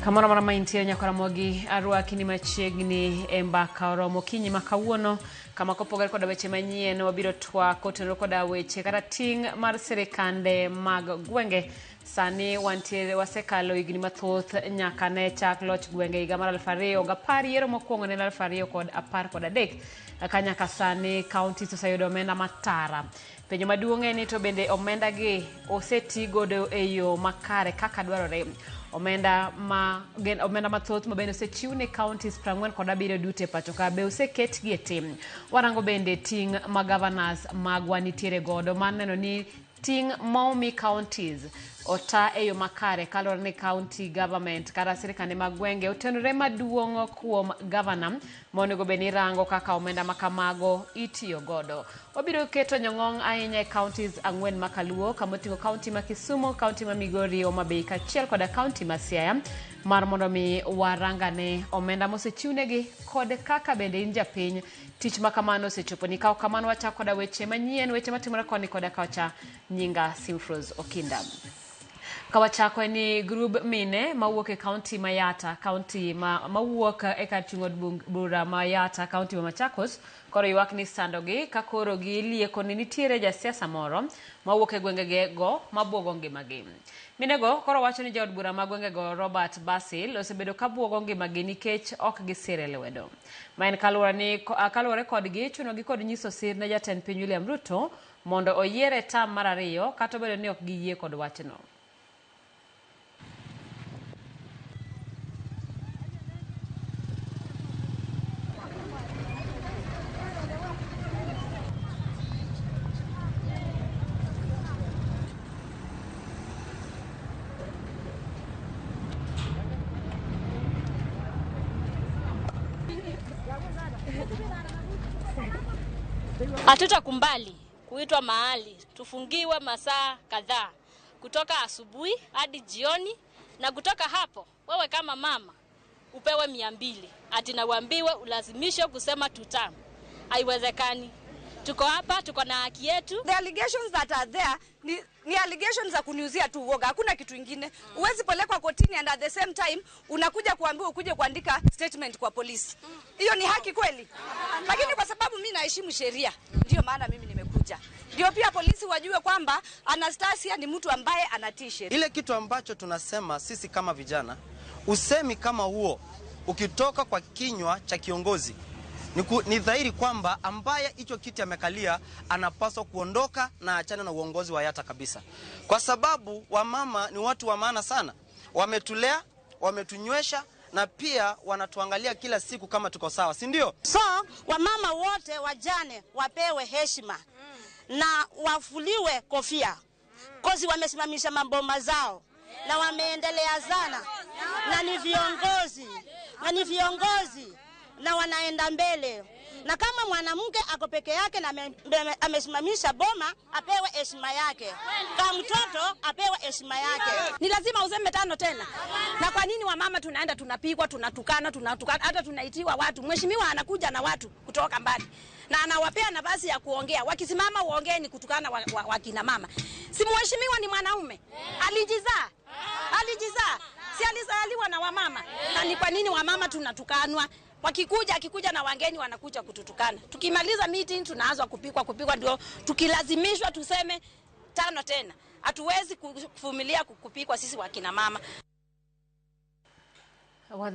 Kamoro amora ma intiere nyakaramogi arwaki machiegni e mbaka oromo okinyi ma kawuono kama kopogore koda weche manyien wabiro twak kotenore koda weche kata ting' mar sirikande mag gwenge. Sani wantiere wasekalo higni mathoth nyaka ne chak loch gwenge higa mar 2010 yiero mokwongo ne en 2013 ka nyaka sani counties oseyudo omenda matara. Penjo maduong' en ni to bende omenda gi oseti godo e yo makare kaka dwarore. Omenda ma gen, omenda mathoth ma bende osechiw ne counties 47 duto e pacho ka be oseketgi e tim. Warango bende ting' ma governors magwa nitiere godo mar neno ni ting' ma omi counties ota e yo makare kaluwore ni county government kata sirikande mag gwenge otenore maduong' kuom governor ma onego bed ni rango kaka omenda ma kamago itiyo godo. Wabiro keto nyong'ong' ahinya e counties ang'wen makaluo kama oting'o county ma Kisumu, county ma Migori, Homa Bay kaachiel koda county ma Siaya mar mondo mi warangane omenda mosechiwnegi kod kaka bende in japiny tich ma kamano osechoponi. Ka ok kamano wachako koda weche manyien, weche matimore koni koda kocha. Nyinga Simfrose Okinda. Kawachako en ni grub mine mawuok e kaunti ma Yatta, kaunti ma mawuok e kar chung' od bura ma Yatta, kaunti ma Machakos, koro ywak ni sandogi ka koro gilieko ni nitiere jasiasa moro mawuok e gwengege go mabuogo ngimagi. Minego koro wacho ni jaod bura ma gwengego Robert Basil osebedo ka buogo ngimagi nikech ok gisire lwedo. Ma en kaluwore kodgi chunogi kod nyiso sir ne jatend piny William Ruto mondo oyiere tam mar ariyo kata obedo ni ok giyie kod wachno. Hatutakubali kuitwa mahali tufungiwe masaa kadhaa kutoka asubuhi hadi jioni, na kutoka hapo wewe kama mama upewe 200 ati na uambiwe ulazimishe kusema tutam. Haiwezekani. Tuko hapa, tuko na haki yetu. The allegations that are there ni allegations za kuniuzia tu uoga, hakuna kitu ingine. Huwezi pelekwa kotini and at the same time unakuja kuambiwa ukuje kuandika statement kwa polisi. Hiyo ni haki kweli? Lakini kwa sababu mimi naheshimu sheria, ndio maana mimi nimekuja. Ndio pia polisi wajue kwamba Anastasia ni mtu ambaye anatii sheria. Ile kitu ambacho tunasema sisi kama vijana, usemi kama huo ukitoka kwa kinywa cha kiongozi ni dhahiri kwamba ambaye hicho kiti amekalia anapaswa kuondoka na achane na uongozi wa Yatta kabisa. Kwa sababu wamama ni watu wa maana sana. Wametulea, wametunywesha na pia wanatuangalia kila siku kama tuko sawa, si ndio? So wamama wote wajane wapewe heshima na wafuliwe kofia. Kozi wamesimamisha maboma zao na wameendelea sana na ni viongozi, na ni viongozi na wanaenda mbele. Na kama mwanamke ako peke yake na amesimamisha boma, apewe heshima yake. Kama mtoto apewe heshima yake. Ni lazima useme tano tena. Na kwa nini wamama tunaenda tunapigwa, tunatukana, tunatukana, hata tunaitiwa watu. Mheshimiwa anakuja na watu kutoka mbali na anawapea nafasi ya kuongea. Wakisimama waongee ni kutukana wakina mama. Si mheshimiwa ni mwanaume? Alijizaa. Alijizaa. Si alizaliwa na wamama. Na ni kwa nini wamama tunatukanwa? Wakikuja, akikuja na wageni wanakuja kututukana. Tukimaliza meeting tunaanza kupikwa, kupikwa ndio tukilazimishwa tuseme tano tena. Hatuwezi kuvumilia kupikwa sisi wakina mama. Wadhi